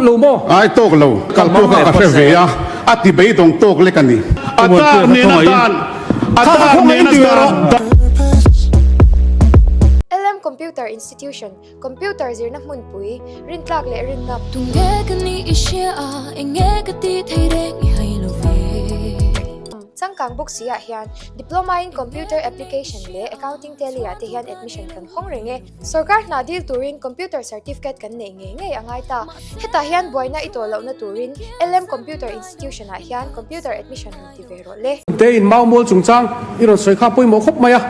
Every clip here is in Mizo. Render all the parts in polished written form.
lo maw? Ai tawk lo, kal pawh kha ka hre ve a, a ti beidawng tawk lek a ni. A dar nena dan, a dar nena dan. LM Computer Institution, Computer zirna hmunpui, rintlak leh rinna. Tunge ka nih i hria a, enge ka tih thei reng i hai lo ve. Changkang bawk si ah hian Diploma in Computer Application leh Accounting Tally ah te hian admission kan hawng reng e. Sorkar hna dil turin Computer Certificate kan neih ngei ngei a ngai ta. Hetah hian buaina i tawh lohna turin LM Computer Institution ah hian Computer Admission rawn ti ve rawh le. Te in mau mual chungchang i rawn sawi kha pawimawh khawp mai a.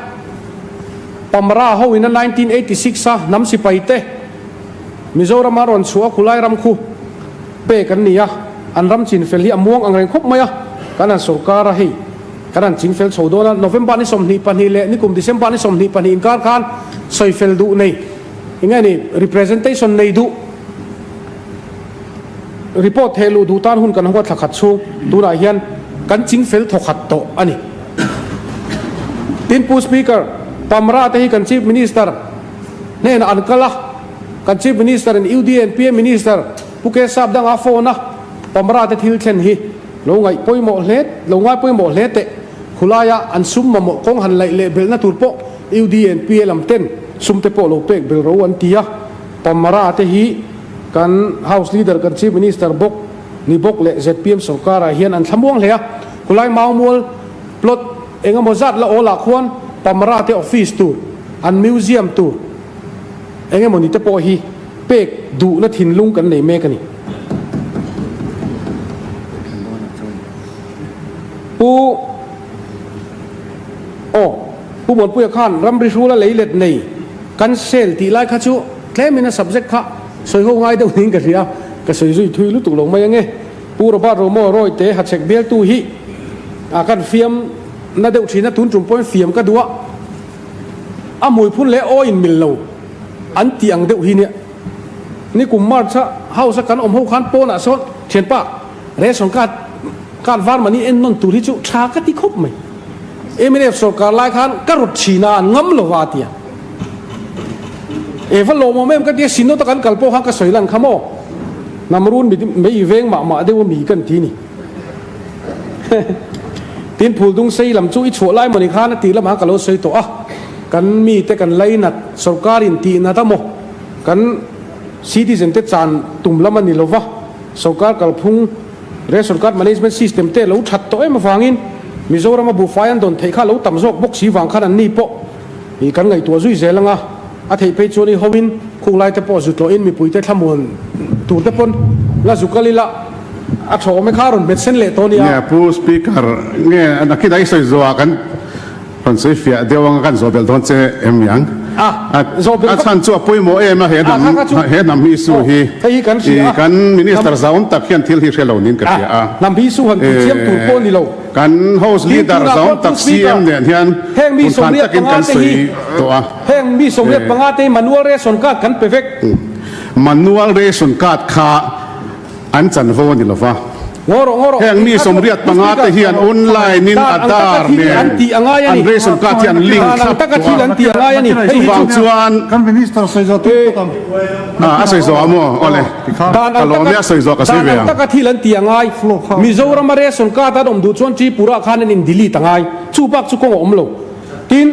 Pamra ho in a 1986 a hnam sipai te Mizoram a rawn chhuah a khulai ram khu pek an ni a, an ram chinfel hi a muang ang reng khawp mai a, kan han sorkar a hei kan han chingfel chho dawn a, November ni 22 leh nikum December ni 22 inkar khan sawifel duh nei eng nge ni representation nei duh report theh luh duh tan hun kan huat thla khat chhung tunah hian kan chingfel thawkhat tawh a ni. Tin Pu Speaker, Pamra te hi kan Chief Minister hnenah an kal a, kan Chief Minister in UDNPA Minister Pu K Sap danga phone a Pamra te thil thlen hi lo ngaih pawimawh hle lo ngai pawimawh hle teh khulaia an sum mamawh kawng han laih leh belhna tur pawh UDNPA lam ten sum te pawh lo pek bel ro an ti a, Pamra te hi kan House Leader kan Chief Minister bawk ni bawk leh zpm sorkarah hian an thlamuang hle a, khulai Maumual plot eng emaw zat la awlah khuan Pamra te office tur an museum tur eng emaw ni te pawh hi pek duhna thinlung kan nei mek a ni. Pu Aw, Pu Muanpuia khan ramri hrula lei let nei kan sel tih lai kha chu tlemin a subject kha sawi ho ngai deuh niin ka hria, ka sawi zui thui lutuk lo mai ange. Pu Robert Romo Rawite hachhek bialtu hi a kan fiam na deuh thin a, tun tum pawhin fiam ka duh a, a hmuiphun leh aw in mil lo an tih ang deuh hi nia. Nikum March a house a kan awm ho khan pawnah sawn thianpa ration card card var mani en nawn tur hi chu tha ka ti khawp mai. Mnf sorkar lai khan ka rawt thin a an ngam lo va a ti a. E va lawmawm em ka ti a, Synod a kan kal pawh khan ka sawi lan kha maw? Hnamrun mi mei veng mah mah deuh a mi kan ti ni. Tin Phuldung sei lam chu i chhuah lai mawni khan a tih lamah ka lo sawi tawh a, kan mite kan lainat sorkar in tih nat a maw? Kan citizen te chan tum lam a ni lo va, sorkar kalphung Ration Card Management System te lo that tawh em avangin Mizoram a buhfai an dawn theih kha lo tam zawk bawk si vang khan an ni pawh i kan ngaihtuah zui zel anga, a theih phei chuan i hoin khung lai te pawh zu tlawhin mipui te thlamuan tur te pawn la zu kal ila a tha awm e kha a rawn hmet sen leh tawh nia. Nge Pu Speaker, nge nakin a i sawi zuah kan rawn sawi fiah deuh anga kan zawh belh dawn che em ni ang? A, zawh belh A chhan chu a pawimawh em a he hnam he hnam hi issue hi hei hi kan hria a. Kan Minister zauawm tak hian thil hi hre lo niin ka hria a. Hnam hi issue han tih chiam tur pawh ni lo. Kan House Leader zauawm tak CM nen hian phunkhhan takin kan sawi tawh a. Heng mi 85 te hi manual ration card kan pe vek. Manual ration card kha an chanvo a ni lo va. Heng mi 85 te hian online in Aadhaar nen an ration card hi an link thlap tawh a. Chuvang chuan a sawi zawh a maw? Awle, ka lawm e a sawi zawh ka sawi ve ang. Dan ang taka thil an tih a ngai. Mizoram a ration card an awm duh chuan Tripura khan an in delete a ngai. Chu bak chu kawng a awm lo. Tin,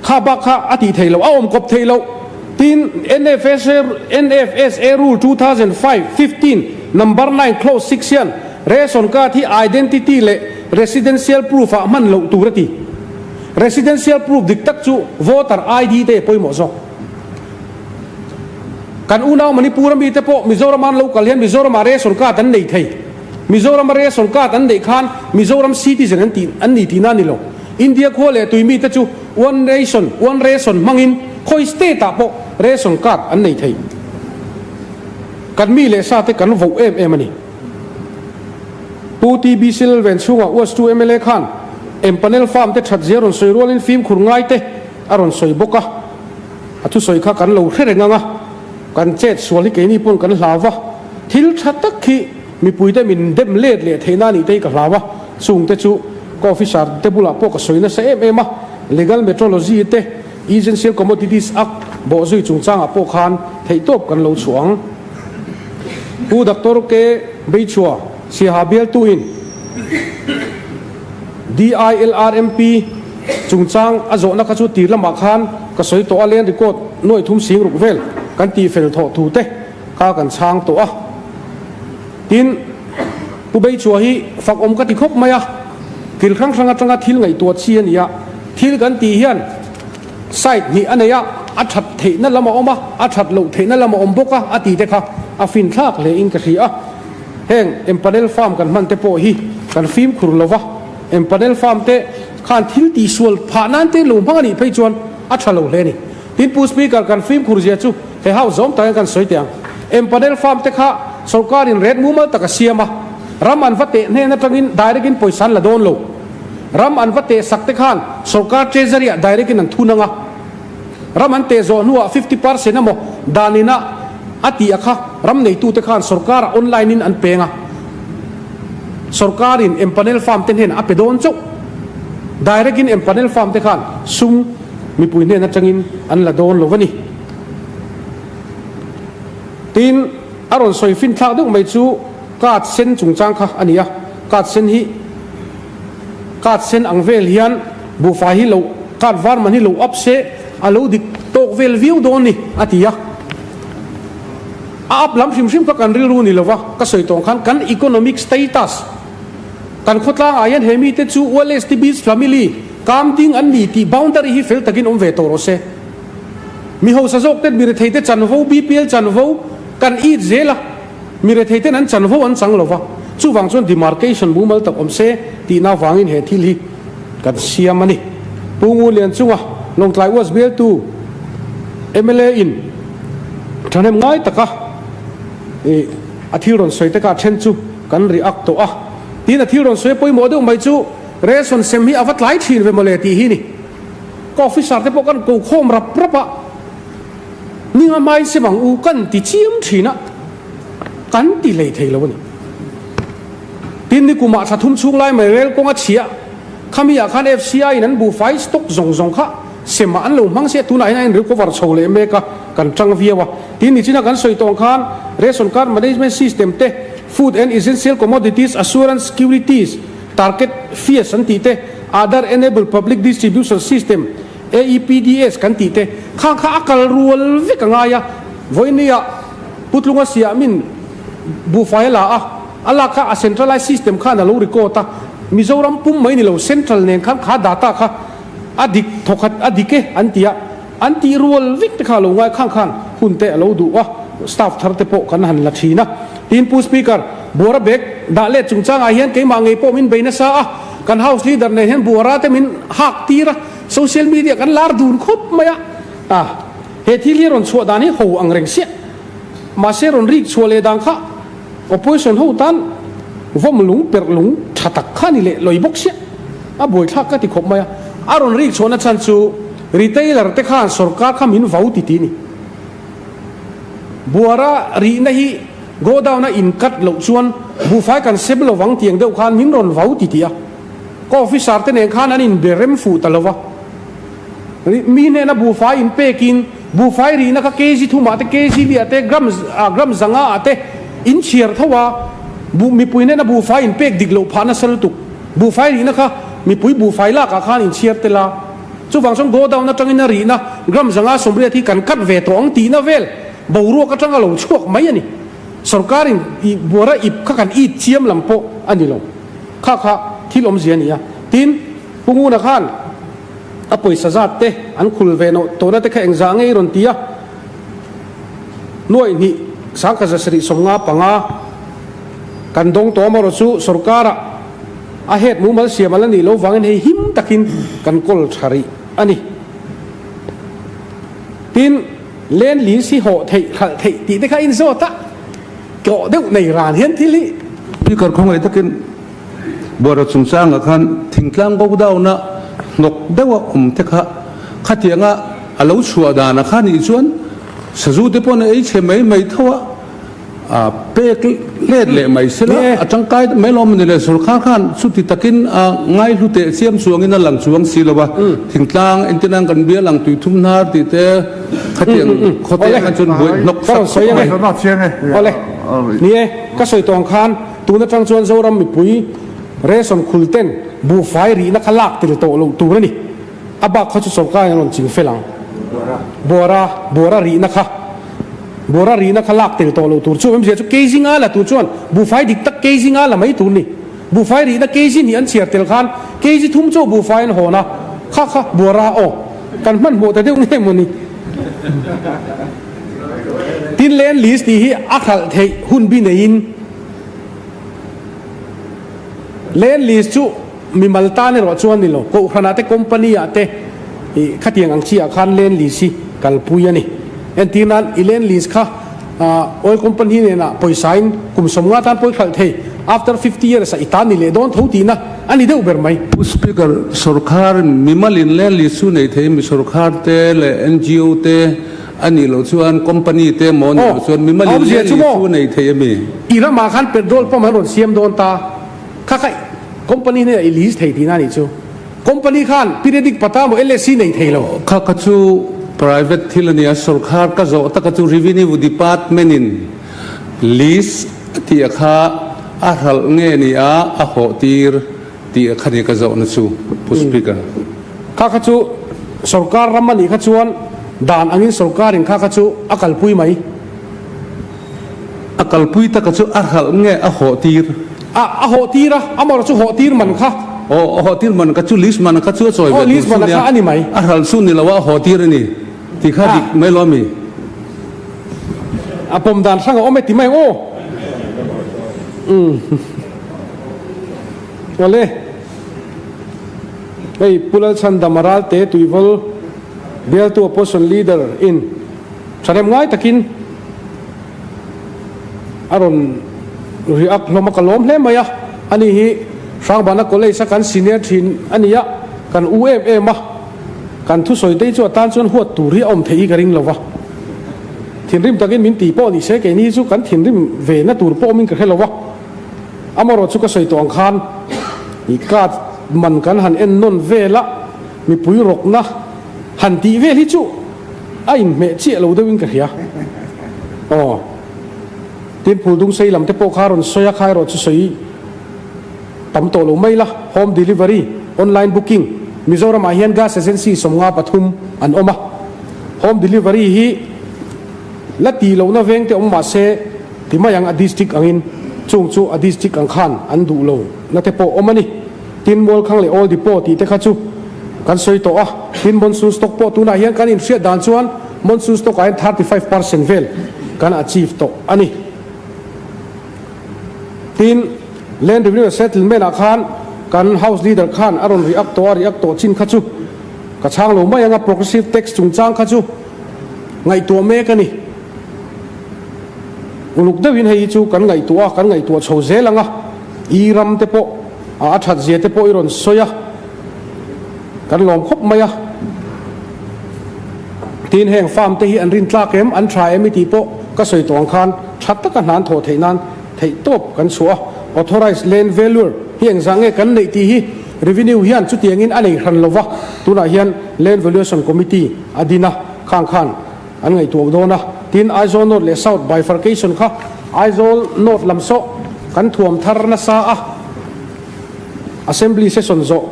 kha bak kha a tih theih loh, a awm kawp theih loh. Tin, NFSA NFSA Rule 2005, 15, Number 9, Clause 6 hian ration card hi identity leh residential proof ah hman loh tur a ti. Residential proof dik tak chu voter ID te pawimawh zawk. Kan unau Manipur ami te pawh Mizoram an lo kal hian Mizoram ah ration card an nei thei. Mizoram a ration card an neih khan Mizoram citizen an tih an ni tihna a ni lo. India khua leh tui mite chu one nation one ration hmangin khawi state ah pawh ration card an nei thei. Kan mi leh sa te kan voh em em a ni. Pu TB Silven chhungah West 2 mla khan empanel farm te that zia rawn sawi rualin fimkhur ngai te a rawn sawi bawk a. A thusawi kha kan lo hre reng ang a, kan chet sual hi keini pawn kan hlau va, thil tha tak hi Mipuite min dem let leh theihna a nih te hi ka hlau a, chungte chu ka officer te bulah pawh ka sawi nasa em em a, Legal Metrology te Essential Commodities Act bawhzui chungchangah pawh khan theihtawp kan lo chhuah ang. Pu Doctor K. Beichhua, Siaha bialtuin DILRMP chungchang a zawhna kha chu tir lamah khan ka sawi tawh a, land record nuaih thum sing ruk vel kan tihfel thawh thu te kha kan chhang tawh a. Tin, Pu Beichhua hi fak awm ka ti khawp mai a, thil hrang hrang atanga thil ngaihtuah chi a ni a, thil kan tih hian side hnih a nei a, a that theihna lam a awm a, a that loh theihna lam a awm bawk a, a ti te kha a finthlak hle in ka hria a. Heng empanel farm kan hman te pawh hi kan fimkhur lo va, empanel farm te khan thil tihsual phah nan te lo hmang a nih phei chuan a tha lo hle a ni. Tin, Pu Speaker, kan fimkhur zia chu he house zawm tak hian kan sawi teh ang. Empanel farm te kha sorkarin ret mumal tak a siam a, ram an va teh hnen atangin direct in pawisa an la dawn lo. Ram an va teh sak te khan sorkar treasury ah direct in an thun ang a, ram an teh zawh hnuah 50% emaw dan ina a tih a kha ram neitu te khan sorkar ah online in an peng a, sorkar in empanel farm te hnenah a pe dawn chauh. Direct in empanel farm te khan sum mipui hnen atangin an la dawn lo a ni. Tin, a rawn sawi fin thlak deuh mai chu card sen chungchang kha a ni a, card sen hi card sen ang vel hian buhfai hi lo card var man hi lo up se a lo dik tawk vel viau dawn ni a ti a. A up lam hrim hrim kha kan rilru ni lova ka sawi tawng khan kan economic status kan khawtlang ah hian he mite chu ULSTB's family kam ding an ni tih boundary hi fel takin awm ve tawh rawh se. Mi hausa zawk ten mi rethei te chanvo, BPL chanvo, kan it zel a, mi rethei ten an chanvo an chang lo va, chuvang chuan demarcation mumal tak awm se tihna avangin he thil hi kan siam a ni. Pu Ngu Lian chunga Lawngtlai West bialtu mla in thahnem ngai taka a thil rawn sawi te kha a then chu kan react tawh a, tin a thil rawn sawi pawimawh deuh mai chu ration sem hi a va tlai thin ve mawle tih hi ni. Ka officer te pawh kan ko khawm rap rap a, ninga hmain sem ang u kan ti chiam thin a, kan ti hlei thei lo a ni. Tin nikumah thla thum chhung lai mai rel kawng a chhia, khami ah khan FCI in an buhfai stock zawng zawng kha sem ah an lo hmang sia, tunah hian a in recover chho leh mek a, kan tang viau a. Tin nichina kan sawi tawng khan Ration Card Management System te, Food and Essential Commodities Assurance Securities, Target Fees an tih te, Aadhaar Enabled Public Distribution System, AEPDS, kan tih te khang kha a kal rual vek a ngai a. Vawinia Putlunga siah min buhfai a la a, a lak kha a centralized system khan a lo record a, Mizoram pum mai ni lo central nen khan kha data kha a dik thawkhat a dik e an ti a, an tih rual vek te kha a lo ngai khang khan hun te a lo duh a, staff thar te pawh kan han la thin a. Tin Pu Speaker, Buara bag dah let chungchangah hian keimah ngei pawh min bei nasa a, kan House Leader nen hian Buara te min hak tir a, social media kan lar dun khawp mai a, ah he thil hi rawn chhuah dan hi ho ang reng siah. Mahse rawn rik chhuah leh dan kha opposition ho tan vawm lung perh lung tha tak kha ni leh lawi bawk siah. A buaithlak ka ti khawp mai a, a rawn rik chhuahna chhan chu retailer te khan sorkar kha min vau ti ti ni. Buara rihna hi godown a in cut loh chuan buhfai kan sem lo vang tiang deuh khan min rawn vau ti tih a, ka officer te nen khan an in be rem fuh ta lo va. Mi hnena buhfai in pekin buhfai rihna kha kg thumah te kg liah te gram gram zanga ah te in chhiar tho a, buh mipui hnena buhfai in pek dik loh phah nasa lutuk. Buhfai rihna kha mipui buhfai lakah khan in chhiar tel a. Chuvang chuan godown atangin a rihna gram zanga 80 hi kan cut ve tawh ang tihna vel boruak atanga lo chhuak mai a ni. Sorkarin i buara ip kha kan it chiam lam pawh a ni lo. Kha kha thil awmzia a ni a. Tin, Pu Nguna khan a pawisa zat te an khul ve nawh tawhna te kha engzah ngei rawn ti a, nuaih hnih sangkhat zasarih 55 kan dawng tawh amarawh chu sorkarah A het mumal siam a la nih loh vangin hei him takin kan kawl tha rih a ni. Tin, Land lease hi hawh theih, hralh theih tih te kha a inzawt a, tlawh deuh nei ran hian thil hi. Speaker khawngaih takin Buara chungchangah khan thingtlang go down a hnawk deuh a awm te kha khatianga a lo chhuah danah khan nih chuan sazu te pawn a ei chhe mai mai tho a, A pek let leh mai sela, a tangkai mai lawm a ni le. Sorkar khan chuti takin a ngaihlu teh chiam chuangin a lang chuang si lo a, thingtlang entirnan kan bial ang tui thum hnar tih te khatiang khawte khan chuan buai hnawk sak khawp mai. Awle. Ni e, ka sawi tawng khan tun atang chuan Zoram mipui ration khul ten buhfai rihna kha lak tel tawh loh tur a ni. A bak kha chu sorkar in a rawn ching fel ang. Buara, buara rihna kha, buara rihna kha lak tel tawh loh tur chu awmzia chu kg nga la tur chuan buhfai dik tak kg nga la mai tur ni. Buhfai rihna kg hnih an chhiar tel khan kg thum chaw buhfai an hawn a, kha kha buara aw kan hmanhmawh ta deuh nge maw ni. Tin land lease tih hi a hralh theih hun bi neiin land lease chu mimal tan erawh chuan ni lo, kohhranah te company ah te ih khatiang ang chi ah khan land lease hi kalpui a ni. Entir nan i land lease kha oil company hnenah pawisa in kum 50 tan pawi hralh thei, after 50 years ah i tan ni leh dawn tho tihna a ni deuh ber mai. Pu Speaker, sorkar mimal in land lease chu nei thei mi sorkar te leh NGO te a nih loh chuan company te maw nih loh chuan mimal in land lease chu nei thei a mi? I ramah khan petrol pump an rawn siam dawn ta, kha kha company hnenah i lease thei tihna a nih chu. Company khan periodic pata maw LSC nei thei lo. Kha kha chu private thil a nia, sorkar ka zawh taka chu Revenue Department in lease a tih a kha a hralh nge ni a, a hawh tir tih a kha ni ka zawhna chu Pu Speaker. Kha kha chu sorkar ram a nih kha chuan dan angin sorkar in kha kha chu a kalpui mai. A kalpui taka chu a hralh nge a hawh tir? A, a hawh tir a, amarawh chu hawh tir man kha. Aw, a hawh tir man kha chu list man kha chu a chawi ve tur chu nia. A ni mai. A hralh chu ni lo a, a hawh tir a ni tih kha dik mai lo a mi? A pawm dan hrang a awm e ti mai ang aw. Umm. Awle. Hei Pu Lalchhandama Ralte Tuivawl bialtu Opposition Leader in Thahnem ngai takin a rawn react hlawm a, ka lawm hle mai a, ani hi Hrangbana College a kan senior thin a ni a, kan u em em a, kan thusawi te hi chu a tan chuan huat tur hi a awm theih hi ka ring lo va, thinrim takin min ti pawh ni se keini hi chu kan thinrim ve na tur pawh awmin ka hre lo va, amarawh chu ka sawi tawh ang khan i card man kan han en nawn vel a, mipui rawkna han tih vel hi chu. A inhmeh chiah lo deuhin ka hria. Aw. Tin, Phuldung sei lam te pawh kha rawn sawi a, kha erawh chu sawi tam tawh lo mai la. Home delivery, online booking, Mizoramah hian gas agency 53 an awm a. Home delivery hi la tih lohna veng te awm mah se ti mai ang a district angin chung chu a district ang khan an duh lo na te pawh awm a ni. Tin, Mualkhang leh Old Depot tih te kha chu kan sawi tawh a, tin monsoon stock pawh tunah hian kan inhriat dan chuan monsoon stock ah hian 35% vel kan achieve tawh a ni. Tin, Land Revenue Settlement ah khan kan House Leader khan a rawn react tawh a, react tawh chin kha chu ka chhang lo mai ang a, progressive tax chungchang kha chu ngaihtuah mek a ni. Uluk deuhin hei hi chu kan ngaihtuah a, kan ngaihtuah chho zel ang a, i ram te pawh a that zia te pawh i rawn sawi a, kan lawm khawp mai a. Tin heng farm te hi an rin tlak em, an tha em i tih pawh ka sawi tawh ang khan tha taka hna an thawh theih nan theih tawp kan chhuah a. Authorised land valuer hi engzah nge kan neih tih hi Revenue hian chutiangin a nei hran lova, tunah hian Land Valuation Committee a din a, khang khan An ngaihtuah dawn a, tin Aizawl North leh South bifurcation kha Aizawl North lam sawh kan thuam thar nasa a, Assembly session zawh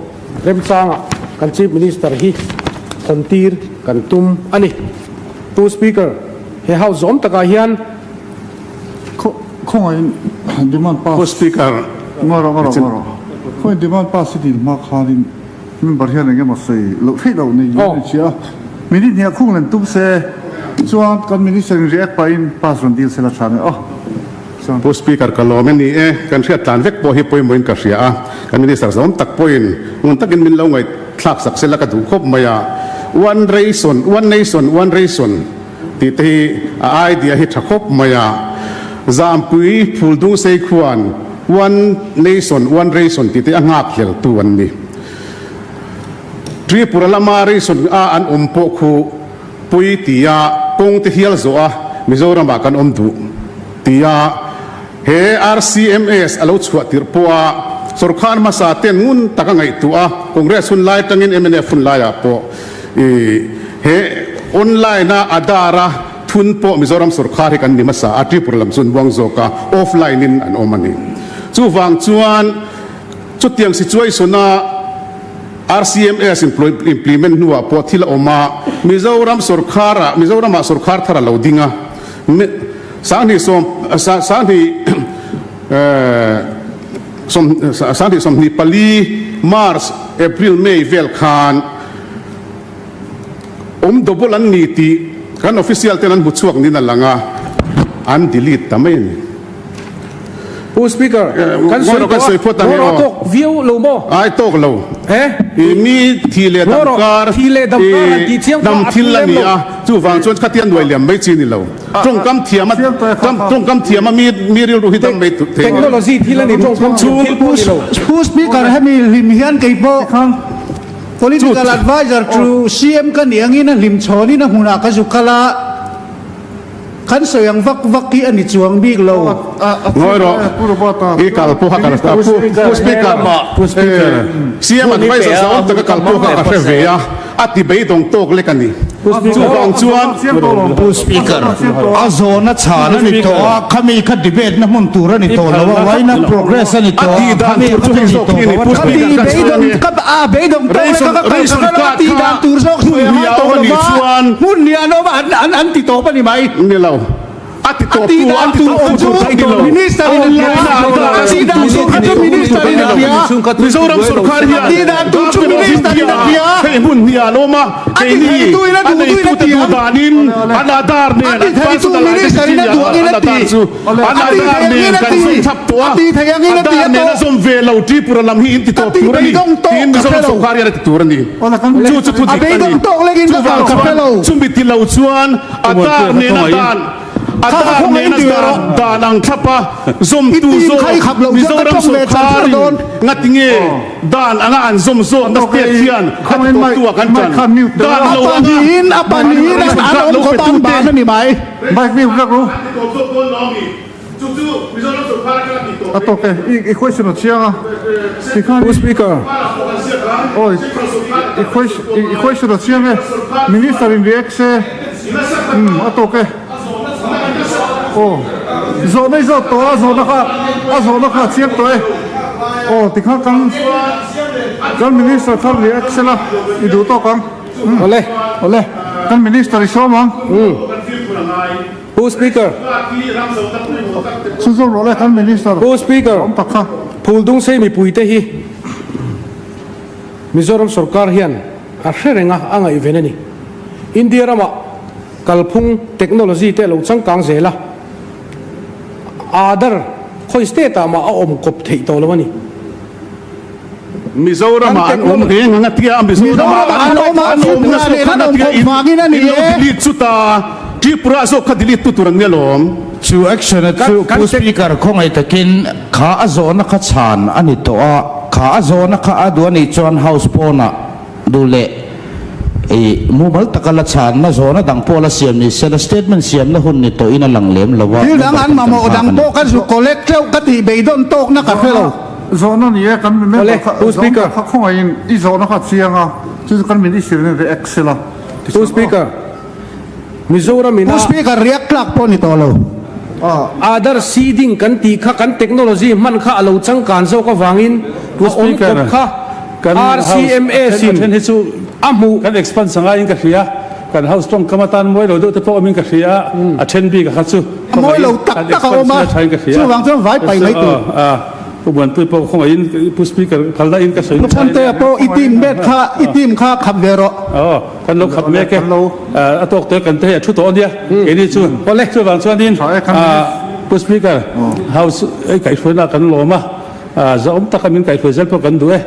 remchangah kan Chief Minister hi hawn tir kan tum a ni. Pu Speaker, he House zawm takah hian. Khawngaihin demand pass. Pu Speaker. Ngaw rawh, ngaw rawh, ngaw rawh. Khawngaihin demand pass hi dil hma khanin. Member hian eng emaw sawi loh theih loh nei niin a hria a, minute hniah khung len tum se chuan kan minister in react pahin pass rawn dil se la tha mai aw. Chuan. Pu Speaker ka lawm e ni e, kan hriat tlan vek pawh hi pawimawhin ka hria a, kan minister zawm tak pawhin ngun takin min lo ngaihthlak sak se la ka duh khawp mai a, one ration, one nation, one ration tih te hi a idea hi tha khawp mai a, Zampui Phuldungsei khuan One nation, one ration tih te a nghak hlel tu an ni. Tripura lama ration a an awm pawh khu pui tia kawng te hial zawh a Mizoram ah kan awm duh tia he RCMS a lo chhuah tirh pawh a sawrkar hmasa ten ngun tak a ngaihtuah a Congress hun lai atangin mnf hun lai ah pawh i he online a Aadhaar a. thun pawh Mizoram sorkar hi kan ni hmasa a, Tripura lam chu an buang zawk a, offline in an awm a ni. Chuvang chuan chutiang situation a RCMS implement hnuah pawh thil a awm a, Mizoram sorkar ah, Mizoram ah sorkar thar a lo ding a, Sanghnih sawm, Sanghnih Sanghnih 24 March, April, May vel khan awm double an ni tih kan official ten an hmu chhuak niin a lang a, an delete ta mai a ni. Pu Speaker, kan sawi tawh a, ngaw rawh tawk viau lo maw? Ai tawk lo. I mi thi leh dam kar, i dam thil a ni a, chuvang chuan khatia nuai liam mai chi ni lo. Tawngkam thiam a, tawngkam thiam a mi mi rilru hi dam mai thei. Technology thil a ni, tawngkam thiam thil pawh ni lo. Pu Speaker, hemi hlim hian kei pawh Political Adviser to CM ka nih angin a hlim chhawnin a hmunah ka zu kal a. Kan sawi ang vak vak hi a ni chuang bik lo. Ngawi rawh, i kal pawha kal a, Pu Speaker, CM adviser zau taka kal pawh kha ka hre ve a, a ti beidawng tawk lek a ni. Chuvang chuan. Pu Speaker, a zawhna chhan a ni tawh a, khami kha debate na hmun tur a ni tawh lo a, why not progress a ni tawh a, khami kha chu ni tawh lo a, Ka ti beidawng ka a beidawng tawk lek a ka kal ka kal a, tih dan tur zawk sawi a ngai tawh lo va, hmun hnih an awm a, an an an ti tawp a ni mai. Ni lo, a ti tawp tu, an ti tawp tu tur ni lo. Minister in a hria, a tih dan tur kha chu minister in a hria. Mizoram sorkar hian a tih dan tur chu minister in a hria. Hei hmun hnih an awm a, keini a neitute duh danin an Aadhaar nen an personal identity an Aadhaar chu An Aadhaar nen kan zawm chap tawh a, Aadhaar nen a zawm ve lo Tripura lam hi in ti tawp tur a ni tiin Mizoram sorkar hian a ti tur a ni. Chu chu thu dik a ni. Chuvang chuan chumi ti lo chuan Aadhaar nen a dan Aadhaar nen a dan dan ang thlap a zawmtu zawk Mizoram sorkarin ngatinge dan anga an zawm zawkna state hian a ti tawptu ah kan ṭan dan lo anga ration card lo petute Mike mi rak ru. A tawk e, i question a chiang a. Tikhan Pu Speaker. Oi, i question i question a chiang e. Minister in react se. Um, a tawk e. Aw, zawhna i zawt tawh a, zawhna kha a zawhna kha a chiang tawh e. Aw, tikhan kan kan minister kha react se la, i duh tawk ang. Awle. Awle. Kan Minister i sawm ang. Pu Speaker. Chu zawk rawh le kan Minister. Pu Speaker. Awm tak kha. Phuldung sei mipui te hi Mizoram sorkar hian a hre reng a, a ngaihven a ni. India ramah kalphung technology te a lo changkang zel a, Aadhar khawi state ah mah a awm kawp theih tawh lo a ni. Mizoram ah an awm reng ang a tia, Mizoram ah an awm a, an awm na zawk khan a tia in lo delete chu ta, Tripura zawk kha delete tu tur an nia lawm. Chu action a chu Pu Speaker khawngaih takin kha a zawhna kha chhan a ni tawh a, kha a zawhna kha a duh a nih chuan House pawnah duh leh i mumal taka la chhanna zawhna dang pawh la siam ni sela statement siamna hun ni tawhin a lang lem lo a, Thil dang an mamawh dang pawh ka zu collect teuh ka tih beidawn tawkna ka hre lo. Zawhna ni e, kan member kha zawhna kha khawngaihin i zawhna kha a chiang a, chu chu kan minister in react sela. Pu Speaker, Mizoram ina. Pu Speaker, react tlak pawh ni tawh lo. Aadhaar seeding kan tih kha kan technology hman kha a lo changkan zawk avangin a awm kawp kha RCMS in a hmuh. Kan expand sangaiin ka hria, kan house tawngkam atan mawi lo deuh te pawh awmin ka hria, a then bik a kha chu A mawi lo tak tak a awm a, chuvang chuan vai pai mai tur. Pu Muanpui pawh khawngaihin Pu Speaker phalna in ka sawi Pu Chhantea pawh i team bet kha i team kha khap ve rawh. Aw, kan lo khap mek e. A tawk te kan te hei a thu tawh a nia keini chu. Chuvang chuanin Pu Speaker House ei kaihhruaina kan lawm a, zahawm taka min kaihhruai zel pawh kan duh e.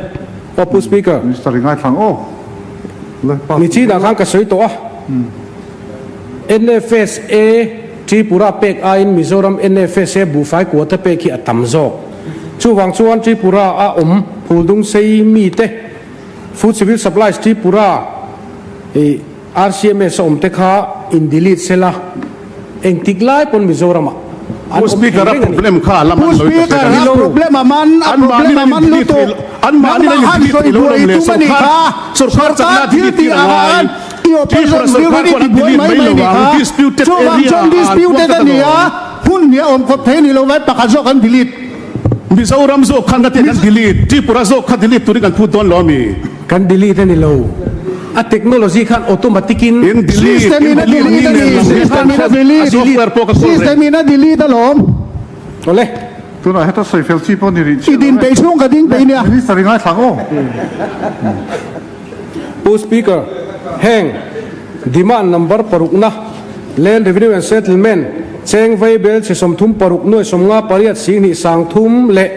Aw Pu Speaker. Minister i ngaithlang aw. Nichinah khan ka sawi tawh a. NFSA Tripura pek aiin Mizoram NFSA buhfai quota pek hi a tam zawk. Chuvang chuan Tripura a awm Phuldung sei mite Food Civil Supplies Tripura i RCMS a awm te kha in delete sela engtik lai pawn Mizoram ah an Pu awm thei Speaker a reng a ni. problem kha a lam Pu an lawi ta Speaker hrek a ni. a problem a man a An problem mahni a an man in delete lutuk thei lo an mahni nangmah an in han delete sawi thei lo buai lawm le tum a ni sorkar kha sorkar chakna sorkar thil delete tih tir a ang ngai. an. The Tripura opposition sorkar rilru khuan i an tibuai delete mai mai mai lo ni ang, kha. disputed Chuvang area chuan ah an disputed puang a tlat ni a, alawm. hmun hnih a awm khawp thei a ni lo vai pakhat zawk an delete. Mizoram zawk khan ka ti kan delete, Tripura zawk kha delete turin kan phut dawn lo ami? Kan delete a ni lo, a technology khan automatic in. In delete, System in in a delete delete a ni ni, nen lam hi system in a a delete, software pawh ka kawl reng. system in a delete alawm. Awle. Tunah heta sawi fel chi pawh ni rih I chiah lo din e. peih chhung ka ding peih nia. Minister i ngaithla ang aw. Pu Speaker, heng demand number parukna, Land Revenue and Settlement, cheng vei bel chhe 36 nuai 50 pariat sihnih sang thum leh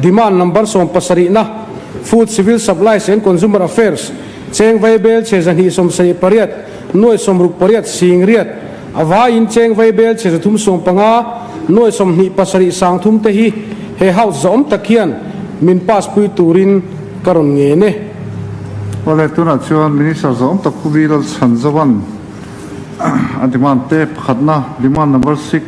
demand number sawmpasarihna, Food, Civil Supplies and Consumer Affairs, cheng vei bel chhe 278 nuai 68 sing riat, a vaiin cheng vei bel chhe 315 nuai 27 sang thum te hi he House zawm tak hian min pass pui turin ka rawn ngen e. Awle, tunah chuan Minister zawm tak Pu Bilal Chhanzovan a demand te pakhatna, demand number six.